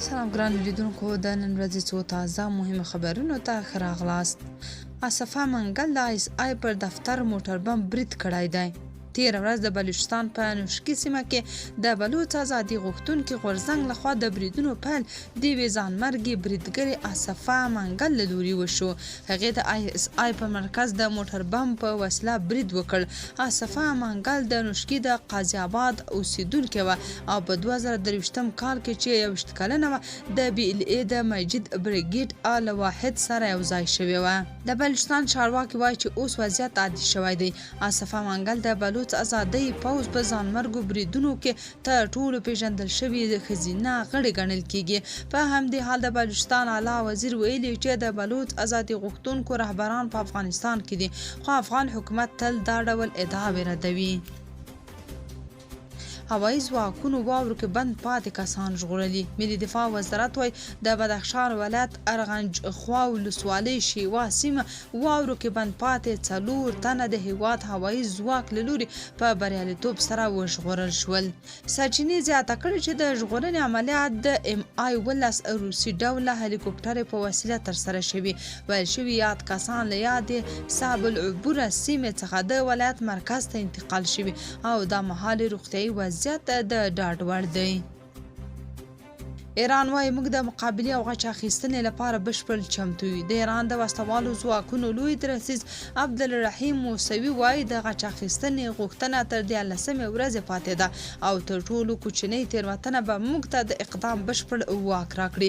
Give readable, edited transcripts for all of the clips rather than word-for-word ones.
سلام ګران لیدونکو، د نن ورځې څو تازه مهم خبرونو ته ښه راغلاست. اصفه منګل د آی اس آی پر دفتر موټر بم برید کړی دی. تېره ورځ د بلوچستان په نوشکي سیمه کې د بلوڅ ازادي غوښتونکي غورځنګ لخوا د بریدونو پیل د یوې ځانمرګې بریدګرې اصفه منګل له لوري وشو. هغې د آی اس آی پر مرکز د موټر بم په وسیله برید وکړ. اصفه منګل د نوشکي د قاضي آباد اوسېدونکې وه او په 2023 کال کې چې 21 کلنه وه، د بي ایل ای د مجید بریګیډ له واحد سره یو ځای شوې وه. د بلوچستان چارواکي وايي چې اوس وضعیت عادي شوی دی. اصفه منګل د بلوڅ ازادۍ پوځ په ځانمرګو بریدونو کې تر ټولو پېژندل شوې ښځینه غړې ګڼل کېږي. په همدې حال د بلوچستان اعلی وزیر ویلي چې د بلوڅ ازادي غوښتونکو رهبران په افغانستان کې دي، خو افغان حکومت تل دا ډول ادعاوې ردوي. هوایي ځواکونو واورو کې بند پاتې کسان ژغورلي. ملي دفاع وزارت وایي، د بدخشان ولایت ارغنجخوا ولسوالۍ شیوا سیمه واورو کې بند پاتې 4 تنه د هیواد هوایي ځواک له لوري په بریالیتوب سره وژغورل شول. سرچینې زیاته کړې چې د ژغورنې عملیات د ام آی 17 روسي ډوله هلیکوپټرې په وسیله ترسره شوي. ویل شوي یاد کسان له یادې صعب العبوره سیمې څخه د ولایت مرکز ته انتقال شوي او دا مهال روغتیایي وضعیت د ډاډ وړ دی. ایران وايي، موږ د مقابلې او غچ اخیستنې لپاره بشپړ چمتو یو. د ایران د وسلهوالو ځواکونو لوی درستیز عبدالرحیم موسوي وايي، د غچ اخیستنې غوښتنه تر 13مې ورځې پاتې ده او تر ټولو کوچنۍ تېروتنه به موږ ته د اقدام بشپړ واک راکړي.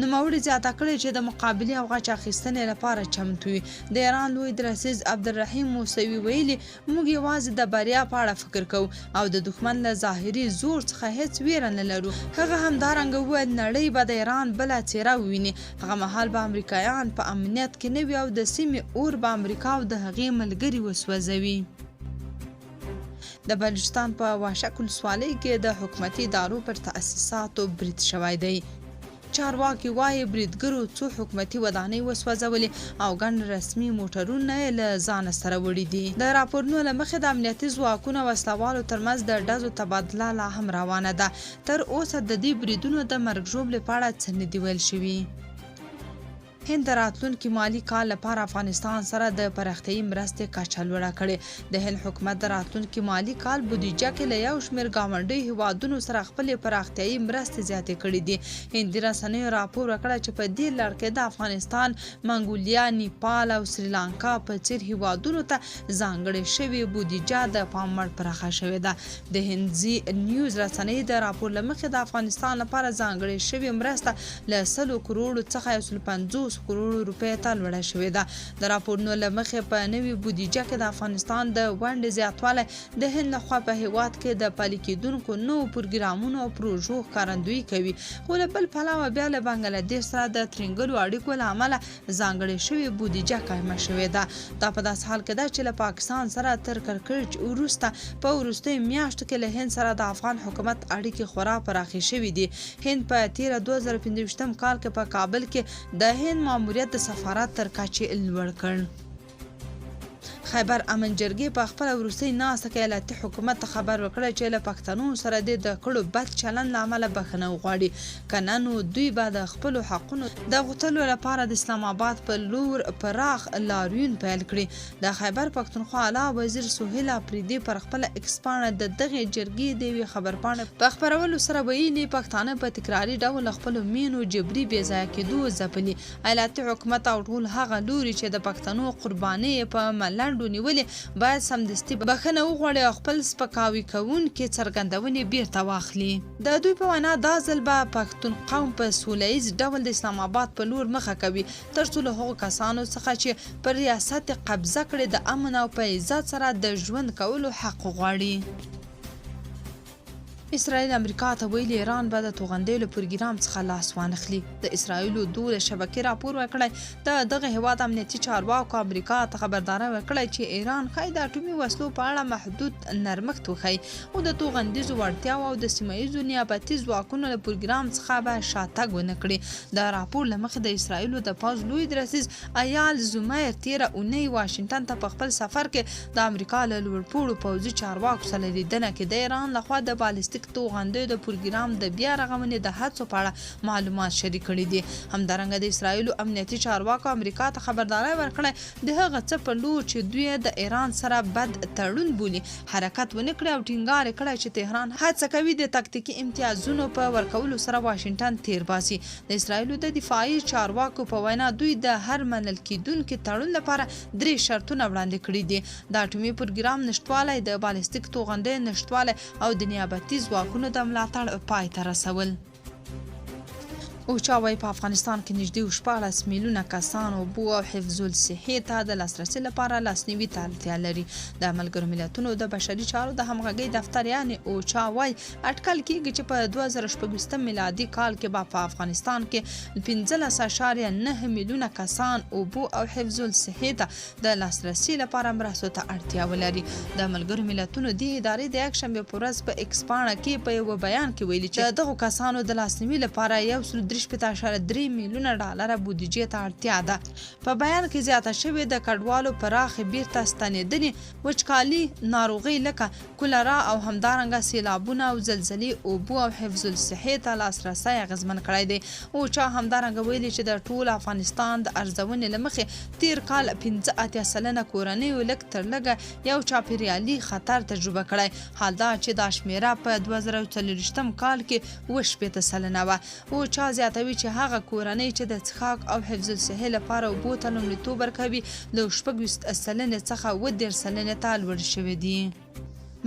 نوموړي زیاته کړې چې د مقابلې او غچ اخیستنې لپاره چمتو یو. د ایران لوی درستیز عبدالرحیم موسوي ویلي، موږ یوازې د بریا په اړه فکر کوو او د دښمن له ظاهري زور څخه هېڅ وېره نه لرو. هغه همدارنګه وویل، نړۍ به د ایران بله څېره وویني، هغه مهال به امریکایان په امنیت کې نه وي او د سیمې اور به امریکا او د هغې ملګري وسوځوي. د بلوچستان په واشک ولسوالۍ کې د حکومتي ادارو پر تأسیساتو برید شوی دی. چارواکي وايي، بریدګرو څو حکومتي ودانۍ وسوځولې او ګڼ رسمي موټرونه یې له ځانه سره وړي دي. د راپورونو له مخې د امنیتي ځواکونو او وسلهوالو ترمنځ د ډزو تبادله لا هم روانه ده. تر اوسه د دې بریدونو د مرګ ژوبلې په اړه څه نه دي ویل شوي. هند د راتلونکي مالي کال لپاره افغانستان سره د پراختیايي مرستې کچه لوړه کړې. د هند حکومت د راتلونکي مالي کال بودیجه کې له یو شمېر ګاونډیو هېوادونو سره خپلې پراختیايي مرستې زیاتې کړې دي. هندي رسنیو راپور ورکړی چې په دې لړ کې د افغانستان، منګولیا، نیپال او سریلانکا په څېر هېوادونو ته ځانګړې شوې بودیجه د پام وړ پراخه شوې ده. د هندزي نیوز رسنۍ د راپور له مخې د افغانستان لپاره ځانګړې شوې مرسته له 100 کروړو څخه 150 کروړو روپیو ته لوړه شوې ده. د راپورونو له مخې په نوې بودیجه کې د افغانستان د ونډې زیاتوالی د هند لخوا په هېواد کې د پلي کېدونکو نوو پروګرامونو او پروژو ښکارندویي کوي، خو له بل پلوه بیا له بنګله دېش سره د ترینګلو اړیکو له امله ځانګړې شوې بودیجه کمه شوې ده. دا په داسې حال کې ده چې له پاکستان سره تر کړکېچ وروسته په وروستیو میاشتو کې له هند سره د افغان حکومت اړیکې خورا پراخې شوې دي. هند په تېره 2025 کال کې په کابل کې د هند ماموریت د سفارت تر کچې لوړ کړ. خیبر امن جرګې په خپله وروستۍ ناسته کې ایالتي حکومت ته خبر ورکړی چې له پښتنو سره دې د کړو بد چلند له امله بښنه وغواړي، که نه نو دوی به د خپلو حقونو د غوښتلو لپاره د اسلام آباد په لور پراخ لاریون پیل کړي. د خیبر پښتونخوا اعلی وزیر سهیل اپریدي پر خپله ایکس پاڼه د دغې جرګې د یوې خبرپاڼې په خپرولو سره ویلي، پښتانه په تکراري ډول له خپلو مېنو جبري بې ځایه کېدو ځپلي، ایالتي حکومت او ټول هغه لوري چې د پښتنو قربانۍ یې په ملنډو نیولې باید سمدستي بښنه وغواړي او خپل سپکاوي کوونکې څرګندونې بیرته واخلي. د دوی په وینا دا ځل به پښتون قوم په سوله ییز ډول د اسلام آباد په لور مخه کوي ترڅو له هغو کسانو څخه چې پر ریاست یې قبضه کړې د امن او په عزت سره د ژوند کولو حق وغواړي. اسرائیل امریکا ته ویلي، ایران به د توغندیو له پروګرام څخه لاس وانخلي. د اسرائیلو دولس شبکې راپور ورکړی، د دغه هېواد امنیتي چارواکو امریکا ته خبرداری ورکړی چې ایران ښايي د اټومي وسلو په اړه محدود نرمښت وښيي، خو د توغندیزو وړتیاوو او د سیمه ییزو نیابتي ځواکونو له پروګرام څخه به شاتګ ونه کړي. د راپور له مخې، د اسرائیلو د پوځ لوی درستیز ایال زومیر تېره اونۍ واشنګټن ته په خپل سفر کې د امریکا له لوړپوړو پوځي چارواکو سره لیدنه کې د ایران لخوا د بالستیک بالستیک توغندیو د پروګرام د بیا رغونې د هڅو په اړه معلومات شریک کړي دي. همدارنګه د اسراییلو امنیتي چارواکو امریکا ته خبرداری ورکړی، د هغه څه په لور چې دوی یې د ایران سره بد تړون بولي، حرکت ونه کړي او ټینګار یې کړی چې تهران هڅه کوي د تکتیکي امتیازونو په ورکولو سره واشنګټن تېر باسي. د اسراییلو د دفاعي چارواکو په وینا، دوی د هر منل کېدونکي تړون لپاره درې شرطونه وړاندې کړي دي، د اټومي پروګرام نشتوالی، د بالستیک توغندیو نشتوالی او د نیابتي ځواکونو د ملاتړ پای ته رسول. اوچا وايي، په افغانستان کې نږدې 16 میلیونه کسان اوبو او حفظ الصحې ته د لاسرسي لپاره لاسنیوي ته اړتیا لري. د ملګرو ملتونو د بشري چارو د همغږۍ دفتر یعنې اوچا وايي، اټکل کېږي چې په 2026 میلادي کال کې به په افغانستان کې 15.9 میلیونه کسان اوبو او حفظ الصحې ته د لاسرسي لپاره مرستو ته اړتیا ولري. د ملګرو ملتونو دې ادارې د یکشنبې په ورځ په ایکس پاڼه کې په یوه بیان کې ویلي چې د دغو کسانو د لاسنیوي لپاره 163.3 میلیونه ډالره بودیجې ته اړتیا ده. په بیان کې زیاته شوې، د کډوالو پراخې بیرته ستنېدنې، وچکالي، ناروغۍ لکه کولرا او همدارنګه سېلابونه او زلزلې اوبو او حفظ الصحې ته لاسرسی اغېزمن کړی دی. اوچا همدارنګه ویلي چې د ټول افغانستان د ارزونې له مخې تېر کال 85% کورنیو لږ تر لږه یو چاپېریالي خطر تجربه کړی، حال دا چې دا شمېره په 2024 کال کې 67% وه. اوچا زیاتوي چې هغه کورنۍ چې د څښاک او حفظ الصحې لپاره اوبو ته لومړیتوب ورکوي، له 26 سلنې څخه 37 سلنې ته لوړې شوې دي.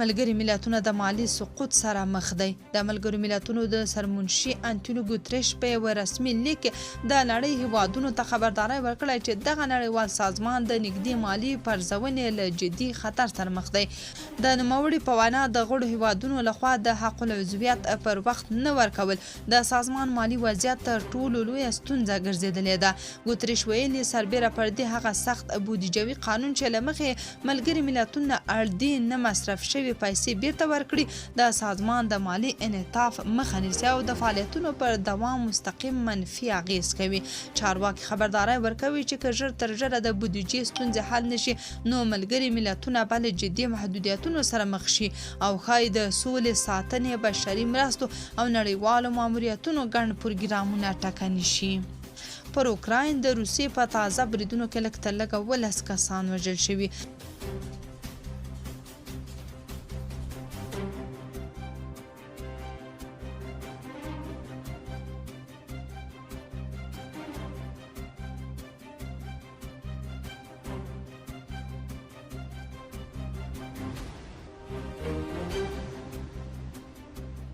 ملګري ملتونه د مالي سقوط سره مخ دی. د ملګرو ملتونو د سرمنشي انتوني ګوتریش په یوه رسمي لیک کې د نړۍ هیوادونو ته خبرداری ورکړی چې دغه نړیوال سازمان د نږدې مالي پرځونې له جدي خطر سره مخ دی. د نوموړي په وینا د غړو هیوادونو لخوا د حق العضویت پر وخت نه ورکول د سازمان مالي وضعیت تر ټولو لویه ستونزه ګرځېدلې ده. ګوتریش ویلي، سربېره پر دې هغه سخت بودیجوي قانون چې له مخې یې ملګري ملتونه اړ دي نه مصرف شوې پیسې بېرته ورکړي، د سازمان د مالي انعطاف مخه نیسي او د فعالیتونو پر دوام مستقیم منفي اغېز کوي. چارواکي خبرداری ورکوي چې که ژر تر ژره د بودیجې ستونزې حل نه شي، نو ملګري ملتونه به له جدي محدودیتونو سره مخ شي او ښايي د سولې ساتنې، بشري مرستو او نړیوالو ماموریتونو ګڼ پروګرامونه ټکني شي. پر اوکراین د روسیې په تازه بریدونو کې لږ تر لږه 17 کسان وژل شوي.